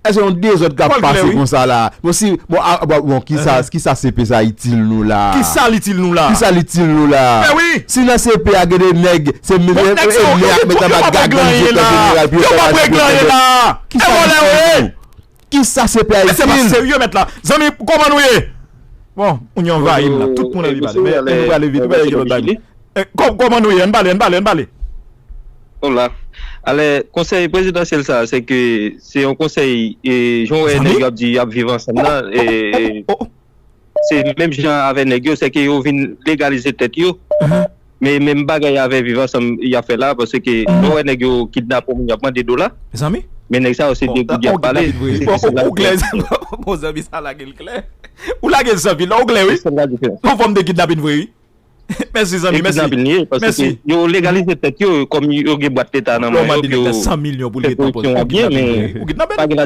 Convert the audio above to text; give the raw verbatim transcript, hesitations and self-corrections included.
Èske yon dezòd k ap pase konsa la? Bon, si, bon, a, bon, bon, kisa, kisa C P sa itil nou la? Kisa l itil nou la? Kisa l itil nou la? Men wi! Si nan C P a gen de nèg, se men, men, men, men, yo pa regle anyen la! Yo pa regle anyen la! E vòlè yo ye! Kisa C P a itil? E se pa serye, mèt la. Zanmi, kòman nou ye? Bon, moun yo anvayi m la. Tout moun anvi pale. Men, men nou prale vit, nou prale gen lòt bagay. Eh, kò-, kòman nou ye? Ann pale, ann pale, ann pale. Hola. Alè, konsèy prezidansyèl sa, se ke se yon konsèy, e, jan w wè nèg yo ap di y ap viv ansanm nan, e, se menm jan avè nèg yo, se ke yo vin legalize tèt yo. Men menm bagay avè viv ansanm y ap fè la, paske lè w wè nèg yo kidnape yon moun, y ap mande dola. Mezanmi. Men nèg sa yo se de goud y ap pale. Bon, ou klè, bon, zanmi sa lage l klè. Ou lage l zanmi la, ou klè, wi. Yon fòm de kidnapin vre, wi. Mèsi, zanmi, mèsi. Mèsi. Yo legalize tèt yo, kòm yo gen bwat leta nan men yo, yo fè koripsyon an byen, men pa gen la